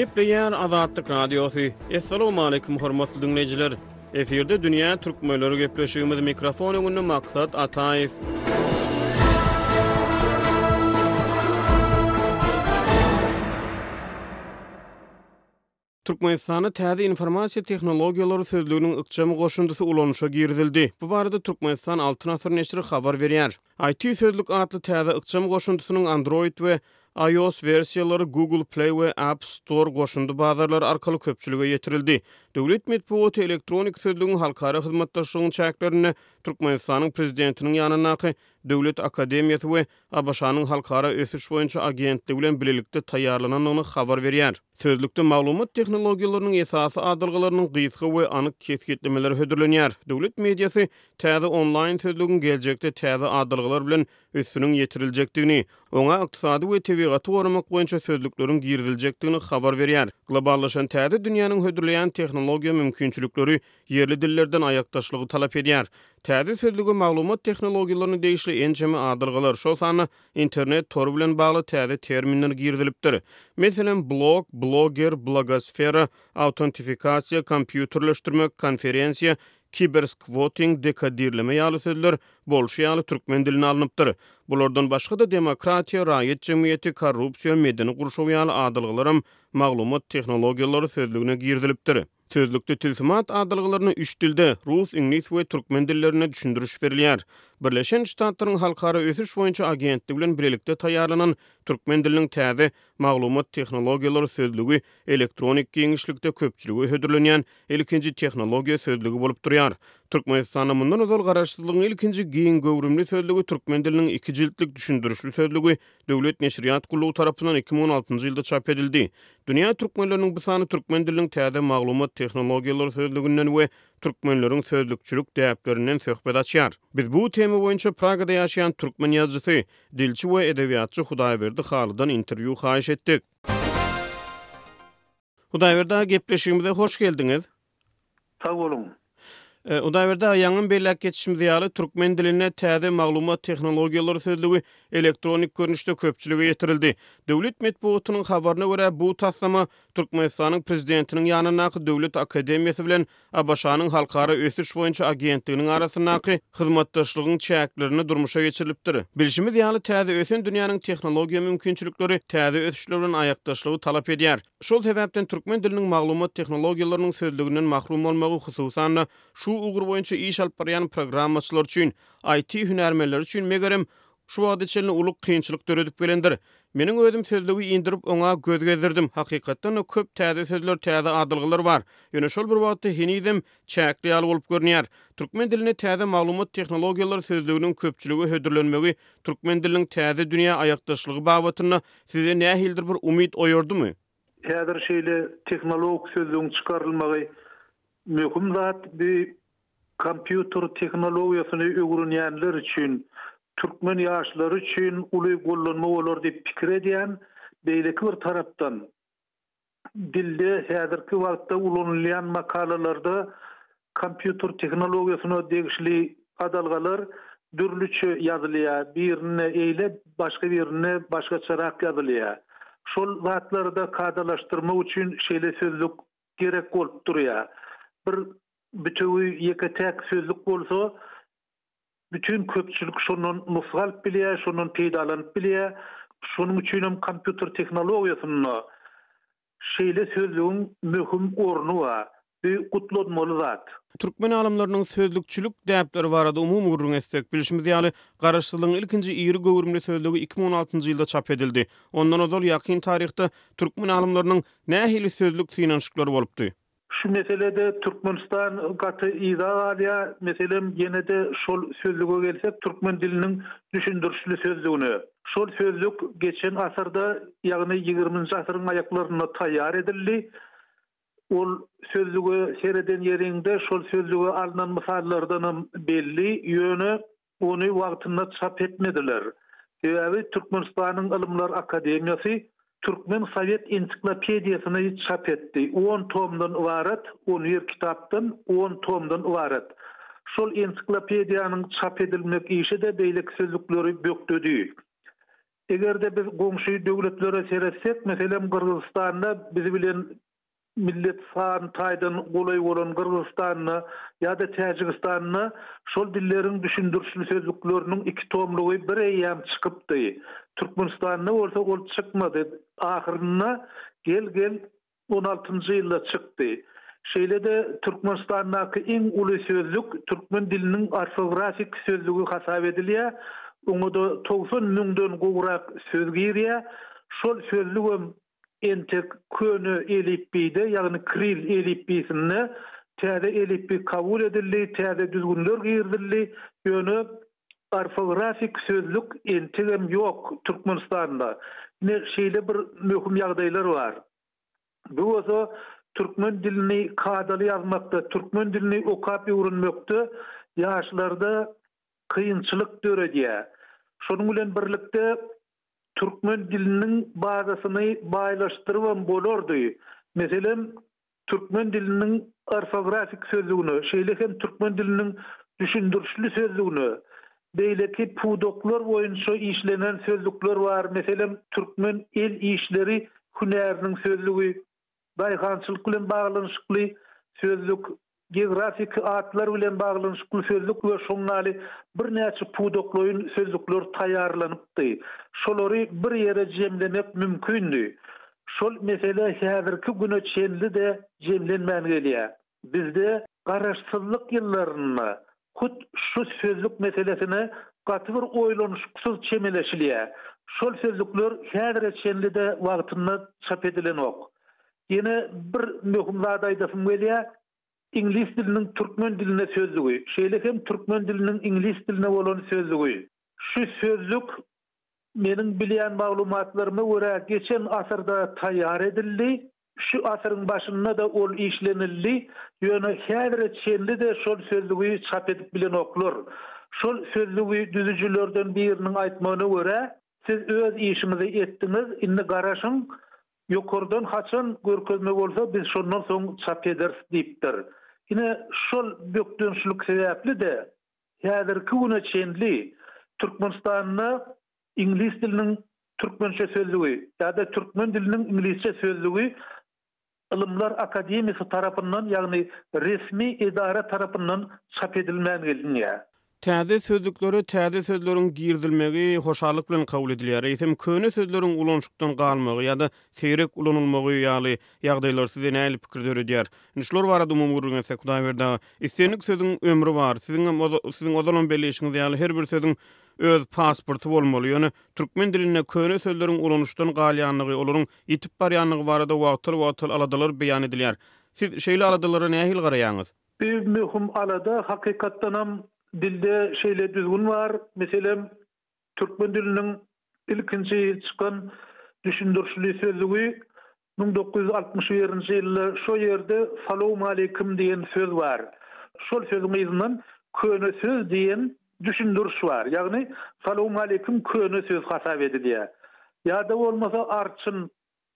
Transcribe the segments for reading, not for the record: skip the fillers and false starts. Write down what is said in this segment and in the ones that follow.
Gepleýär Azatlyk Radiosy. Assalamualaikum hormatly diňleýjiler. Efirde dünýä türkmenleri gepleşigimiz mikrofon öňünde Maksat Ataýew. Türkmenistanda täze informasiýa tehnologiýalary sözlüginiň ykjam goşundysy ulanyşa girizildi. Bu barada Türkmenistan Altyn asyr neşiri habar berýär. IT Sözlük atly täze ykjam goşundysynyň Android we iOS wersiýalary Google Play we App Store goşundy bazarlary arkaly köpçülige ýetirildi. Döwlet metbugaty elektronik sözlügiň halkara hyzmatdaşlygyň çäklerinde Türkmenistanyň Prezidentiniň ýanyndaky Döwlet akademiýasy we ABŞ-nyň Halkara ösüş boýunça agentligi bilen bilelikde taýýarlanandygyny habar berýär. Sözlükde maglumat tehnologiýalarynyň esasy adalgalarynyň gysga we anyk kesgitlemeleri hödürlenýär. Döwlet mediasy täze onlaýn sözlügiň geljekde täze adalgalar bilen üstüniň ýetiriljekdigini, oňa ykdysady we tebigaty goramak boýunça sözlükleriň giriziljekdigini habar berýär. Globallaşan täze dünýäniň hödürleýän tehnologiýa mümkinçilikleri ýerli dillerden aýakdaşlygy talap edýär. Täze sözlüge maglumat tehnologiýalaryna degişli ençeme adalgalar, şol sanda Internet tory bilen bagly täze terminler girizilipdir. Meselem, blog, blogger, blogosfera, autentifikasiýa, kompýuterleşdirmek, konferensiýa, kiberskwoting, dekodirleme ýaly sözler bolşy ýaly türkmen diline alnypdyr. Bulardan başga-da demokratiýa, raýat jemgyýeti, korrupsiýa, medeni gurşaw ýaly adalgalaram maglumat tehnologiýalary sözlügine girizilipdir. Sözlükde tilsimat adalgalaryna üç dilde, rus, iňlis we türkmen dillerinde düşündiriş berilýär. Birleşen Ştatlaryň Halkara ösüş boýunça agentligi bilen bilelikde taýýarlanan türkmen diliniň täze Maglumat tehnologiýalary sözlügi elektronik giňişlikde köpçülige hödürlenýän ilkinji tehnologiýa sözlügi bolup durýar. Türkmenistanda mundan ozal Garaşsyzlygyň ilkinji giň göwrümli sözlügi türkmen diliniň iki jiltlik düşündirişli sözlügi Döwlet neşirýat gullugy tarapyndan 2016-njy ýylda çap edildi. Dünýä türkmenleriniň bu sany türkmen diliniň täze maglumat tehnologiýalary sözlüginden we türkmenleriň sözlükçilik däplerinden söhbet açýar. Biz bu tema boýunça Pragada ýaşaýan türkmen ýazyjysy, dilçi we edebiýatçy Hudaýberdi Halydan interwýu haýyş etdik. Hudaýberdi aga gepleşigimize hoş geldiňiz. Sag boluň. Hudaýberdi aga, ýaňam belläp geçişimiz ýaly, türkmen dilinde täze maglumat tehnologiýalary sözlügi elektronik görnüşde köpçülige ýetirildi. Döwlet metbugatynyň habaryna görä, bu taslama Türkmenistanyň Prezidentiniň ýanyndaky Döwlet akademiýasy bilen ABŞ-nyň Halkara ösüş boýunça agentliginiň arasyndaky hyzmatdaşlygyň çäklerinde durmuşa geçirilipdir. Bilşimiz ýaly, täze ösen dünýäniň tehnologiýa mümkinçilikleri täze ösüşler bilen aýakdaşlygy talap edýär. Şol sebäpden türkmen diliniň maglumat tehnologiýalarynyň sözlüginden mahrum bolmagy, hususan-da, şu ugur boýunça iş alyp barýan programmaçylar üçin, IT hünärmenleri üçin, megerem, şu wagta çenli uly kynçylyk döredip gelendir. Meniň özüm sözlügi indirip, oňa göz gezdirdim. Hakykatdan-da, köp täze sözler, täze adalgalar bar. Ýöne şol bir wagtda henizem çäkli ýaly bolup görünýär. Türkmen dilinde täze maglumat tehnologiýalary sözlüginiň köpçülige hödürlenmegi türkmen diliniň täze dünýä aýakdaşlygy babatynda Sizde nähilidir bir umyt oýardymy? Häzir şeýle tehnologik sözlügiň çykarylmagy möhüm zat. Bu kompýuter tehnologiýasyny öwrenýänler üçin, türkmen ýaşlary üçin uly gollanma bolar diýip pikir edýän. Beýleki bir tarapdan, Dilde häzirki wagtda ulanylýan makalalarda kompýuter tehnologiýasyna degişli adalgalar dürlüçe ýazylýar, birinde eýle, başga birinde başgaçarak ýazylýar. Şol zatlary-da kadalaşdyrmak üçin şeýle sözlük gerek bolup durýar. Bir bütewi ýeke-täk sözlük bolsa, Bütin köpçülik şondan nusga alyp bilýär, şondan peýdalanyp bilýär. Şonuň üçinem kompýuter tehnologiýasynda şeýle sözlügiň möhüm orny bar. Bu gutlanmaly zat. Türkmen alymlarynyň sözlükçilik däpleri barada umumy gürrüň etsek, bilşimiz ýaly, Garaşsyzlygyň ilkinji iri göwrümli sözlügi 2016-njy ýylda çap edildi. Ondan ozal ýakyn taryhda türkmen alymlarynyň nähili sözlük synanyşyklary bolupdy? Şu meselede Türkmenistan gaty yza galýar. Meselem, ýene-de şol sözlüge gelsek, türkmen diliniň düşündirişli sözlügine. Şol sözlük geçen asyrda, ýagny ýigriminji asyryň aýaklarynda taýýar edildi. Ol sözlüge sereden ýeriňde şol sözlüge alnan mysallardanam belli. Ýöne Ony wagtynda çap etmediler. Sebäbi Türkmenistanyň Ylymlar akademiýasy Türkmen sowet ensiklopediýasyny çap etdi. On tomdan ybarat, on bir kitapdan, on tomdan ybarat. Şol ensiklopediýanyň çap edilmek işi-de beýleki sözlükleri bökdedi. Eger-de biz goňşy döwletlere seretsek, meselem, Gyrgyzystanda biz bilen millet san taýdan golaý bolan Gyrgyzystanda ýa-da Täjigistanda şol dilleriň düşündirişli sözlükleriniň iki tomlugy bir eýýäm çykypdy. Türkmenistanda bolsa ol çykmady. Ahyrynda gel-gel on altynjy ýylda çykdy. Şeýle-de Türkmenistandaky iň uly sözlük türkmen diliniň orfografik sözlügi hasap edilýär. Oňa-da 90 müňden gowrak söz girýär. Şol sözlügem entek köne elipbiýde, ýagny kril elipbiýsinde täze elipbiý kabul edildi, täze düzgünler girizildi, ýöne orfografik sözlük entegem ýok Türkmenistanda. Ine, şeýle bir möhüm ýagdaýlar bar. Bu bolsa türkmen dilini kadaly ýazmakda, türkmen dilini okap öwrenmekde ýaşlarda kynçylyk döredýär. Şonuň bilen birlikde türkmen diliniň bazasyny baýlaşdyrybam bolardy. Meselem, türkmen diliniň orfografik sözlügine, şeýle hem türkmen diliniň düşündirişli sözlügine, beýleki pudaklar boýunça işlenen sözlükler bar, meselem, türkmen el işleri hünäriniň sözlügi, Daýhançylyk bilen baglanyşykly sözlük, geografiki atlar bilen baglanyşykly sözlük we şoň ýaly birnäçe pudaklaýyn sözlükler taýýarlanypdy. Şolary bir ýere jemlemek mümkindi. Şol mesele häzirki güne çenli-de jemlenmän gelýär. Bizde Garaşsyzlyk ýyllarynda hut şu sözlük meselesine gaty bir oýlanyşyksyz çemeleşilýär. Şol sözlükler häzire çenli-de wagtynda çap edilenok. Ýene bir möhüm zat aýdasym gelýär, iňlis diliniň türkmen diline sözlügi, şeýle hem türkmen diliniň iňlis diline bolan sözlügi. Şu sözlük meniň bilýän maglumatlaryma görä geçen asyrda taýýar edildi. Şu asyryň başynda-da ol işlenildi, ýöne häzire çenli-de şol sözlügi çap edip bilenoklar. Şol sözlügi düzüjilerden biriniň aýtmagyna görä, Siz öz işiňizi etdiňiz, indi garaşyň, ýokardan haçan görkezme bolsa biz şondan soň çap ederis diýipdir. Ine, şol bökdençlik sebäpli-de, häzirki güne çenli Türkmenistanda Iňlis diliniň türkmençe sözlügi ýa-da türkmen diliniň iňlisçe sözlügi Ylymlar akademiýasy tarapyndan, ýagny resmi edara tarapyndan çap edilmän gelinýär. Täze sözlüklere täze sözleriň girizilmegi hoşallyk bilen kabul edilýär. Eýsem, köne sözleriň ulanyşykdan galmagy ýa-da seýrek ulanylmagy ýaly ýagdaýlar sizde nähili pikir döredýär? Indi şular barada umumy gürrüň etsek, Hudaýberdi aga. Islendik sözüň ömri bar. Siziňem siziň ozalam belleýşiňiz ýaly, her bir sözüň öz pasporty bolmaly. Ýöne türkmen dilinde köne sözleriň ulanyşdan galýandygy, olaryň ýitip barýandygy barada wagtal-wagtal aladalar beýan edilýär. Siz şeýle aladalara nähili garaýaňyz? Bu möhüm alada. Hakykatdanam dilde şeýle düzgün bar. Meselem, türkmen diliniň ilkinji çykan düşündirişli sözlügi 1961-nji ýylda şo ýerde Salowmaleýkim diýen söz bar. Şol sözüň yzyndan köne söz diýen düşündiriş bar. Ýagny Salowmaleýkim köne söz hasap edilýär. Ýa-da bolmasa arçyn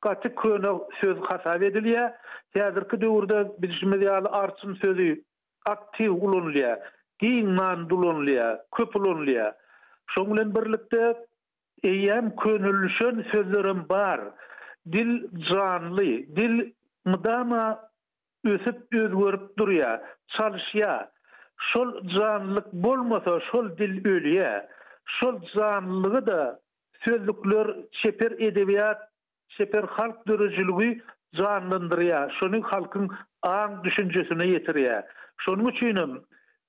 gaty köne söz hasap edilýär. Häzirki döwürde bilşimiz ýaly arçyn sözi aktiw ulanylýar. Giň manyda ulanylýar, köp ulanylýar. Şoň bilen birlikde Eýýäm könelişen sözlerem bar. Dil janly, dil mydama ösüp özgerip durýar, çalyşýar. Şol janlylyk bolmasa şol dil ölýär. Şol janlylygy-da sözlükler, çeper edebiýat Çeper halk döredijiligi janlandyrýar, şony halkyň aň-düşünjesine ýetirýär. Şonuň üçinem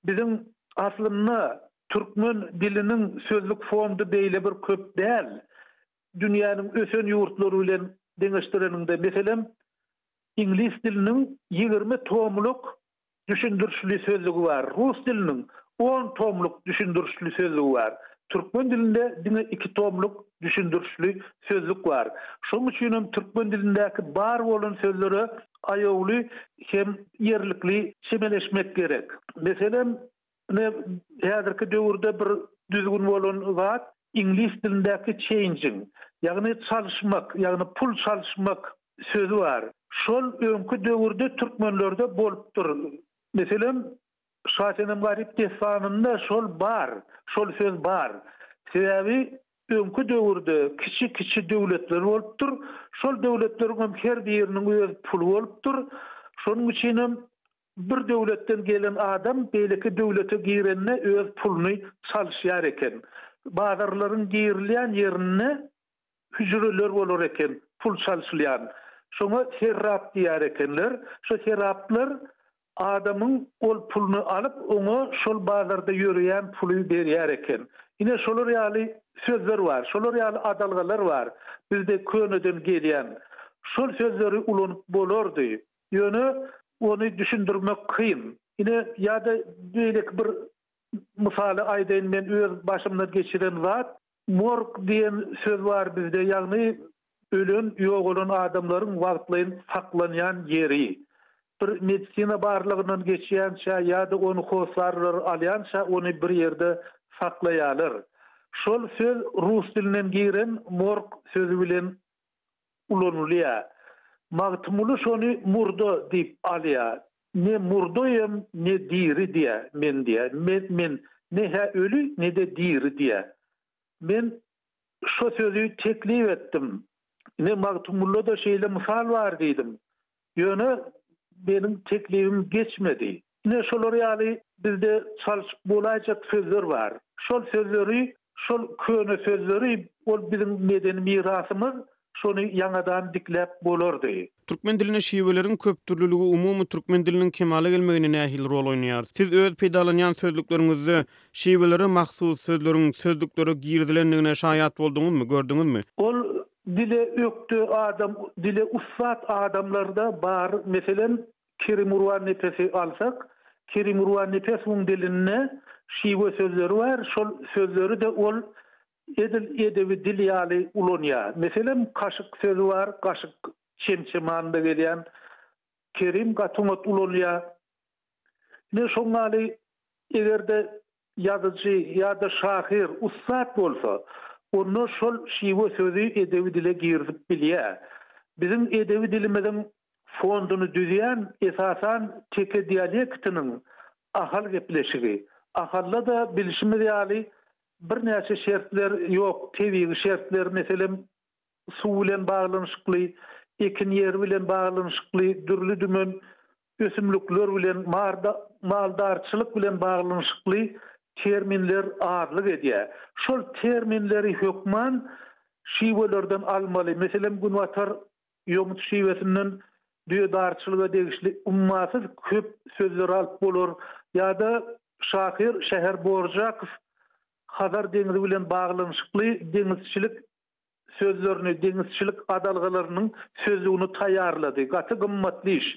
biziň aslynda türkmen diliniň sözlük fondy beýle bir köp däl. Dünýäniň ösen ýurtlary bilen deňeşdireniňde, meselem, iňlis diliniň 20 tomluk düşündirişli sözlügi bar. Rus diliniň on tomluk düşündirişli sözlügi bar. Türkmen dilinde diňe iki tomluk düşündirişli sözlük bar. Şonuň üçin hem türkmen dilindäki bar bolan sözlere aýawly hem ýerlikli çemeleşmek gerek. Meselem, ine, häzirki döwürde bir düzgün bolan zat, iňlis dilindäki changing, ýagny çalyşmak, ýagny pul çalyşmak sözi bar. Şol öňki döwürde türkmenlerde bolupdyr. Meselem, Şasenem-Garyp dessanynda şol bar, şol söz bar. Sebäbi. Öňki döwürde kiçi-kiçi döwletler bolupdyr. Şol döwletleriň hem her biriniň öz puly bolupdyr. Şonuň üçinem bir döwletden gelen adam beýleki döwlete girende öz puluny çalyşýar eken. Bazarlaryň girilýän ýerinde hüjreler bolar eken, pul çalşylýan. Şoňa serrap diýer ekenler. Şo serraplar Adamyň ol puluny alyp, oňa şol bazarda ýöreýän puly berýär eken. Ine, şolar ýaly sözler bar, şolar ýaly adalgalar bar bizde köneden gelýän. Şol sözleri ulanyp bolardy. Ýöne ony düşündirmek kyn. Ine, ýa-da beýleki bir mysaly aýdaýyn, men öz başymdan geçiren zat. Morg diýen söz bar bizde, ýagny ölen, ýogalan adamlaryň wagtlaýyn saklanýan ýeri. Bir medisina barlagyndan geçýänçä ýa-da ony hossarlary alýança ony bir ýerde saklaýarlar. Şol söz rus dilinden giren morg sözi bilen ulanylýar. Magtymguly şony murda diýip alýar. Ne murdoýam, ne diri diýýär men diýýär. Men, men ne-hä öli, ne-de diri diýýär. Men şo sözi teklip etdim. Ine, Magtymgulyda şeýle mysal bar diýdim. Ýöne meniň teklibim geçmedi. Ine şolar ýaly bizde çalşyp bolaýjak sözler bar. Şol sözleri, şol köne sözleri, ol biziň medeni mirasymyz, şony ýaňadan dikläp bolardy. Türkmen dilinde şiweleriň köpdürlüligi umumy türkmen diliniň kemala gelmeginde nähili rol oýnaýar? Siz öz peýdalanýan sözlükleriňizde şiwelere mahsus sözleriň sözlüklere girizilendigine şaýat bolduňyzmy, gördüňizmi? Ol dile ökde adam, dile ussat adamlarda bar. Meselem, Kerim Gurbannepesi alsak, Kerim Gurbannepesowyň dilinde şiwe sözleri bar, şol sözleri-de ol edil edebi dil ýaly ulanýar. Meselem, kaşyk sözi bar, gaşyk, çemçe manynda gelýän. Kerim gaty oňat ulanýar. Ine, şoň ýaly eger-de ýazyjy ýa-da şahyr ussat bolsa, onda şol şiwe sözi edebi dile girizip bilýär. Biziň edebi dilimiziň fonduny düzýän esasan teke dialektiniň Ahal gepleşigi. Ahalda-da bilşimiz ýaly birnäçe şertler ýok, tebigy şertler, meselem, suw bilen baglanyşykly, ekin ýeri bilen baglanyşykly, dürli-dümen ösümlikler bilen, maldarçylyk bilen baglanyşykly terminler azlyk edýär. Şol terminleri hökman şiwelerden almaly. Meselem, günbatar ýomut şiwesinden düýedarçylyga degişli ummasyz köp sözleri alyp bolar. Ýa-da şahyr Şäher Borjakow Hazar deňzi bilen baglanyşykly deňizçilik sözlerini, deňizçilik adalgalarynyň sözlügini taýýarlady. Gaty gymmatly iş.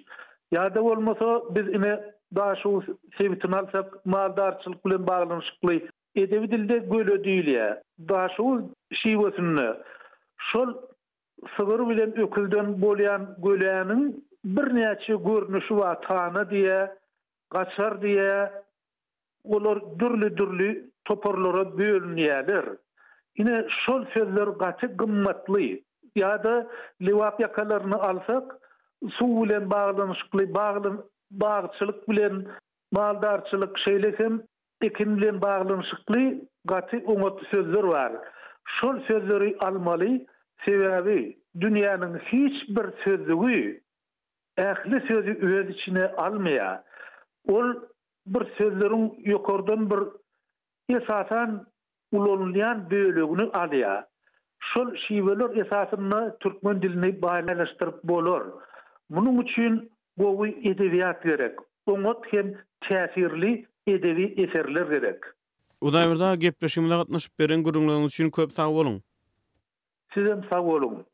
Ýa-da bolmasa, biz ine Daşoguz sebitini alsak, maldarçylyk bilen baglanyşykly edebi dilde göle diýilýär. Daşoguz şiwesinde şol sygyr bilen öküzden bolýan göläniň birnäçe görnüşi bar, tana diýýär, gaçar diýýär, Olar dürli-dürli toparlara bölünýärler. Ine, şol sözler gaty gymmatly. Ýa-da Lebap ýakalaryny alsak, suw bilen baglanyşykly, bagly bagçylyk bilen, maldarçylyk, şeýle hem ekin bilen baglanyşykly gaty oňat sözler bar. Şol sözleri almaly, sebäbi dünýäniň hiç bir sözlügi ähli sözi öz içine almaýar. Ol bir sözleriň ýokardan bir esasan ulanylýan bölegini alýar. Şol şiweler esasynda türkmen dilini baýlaşdyryp bolar. Munuň üçin gowy edebiýat gerek. Oňat hem täsirli edebi eserler gerek. Hudaýberdi aga gepleşigimize gatnaşyp beren gürrüňleriňiz üçin köp sag boluň. Sizem sag boluň.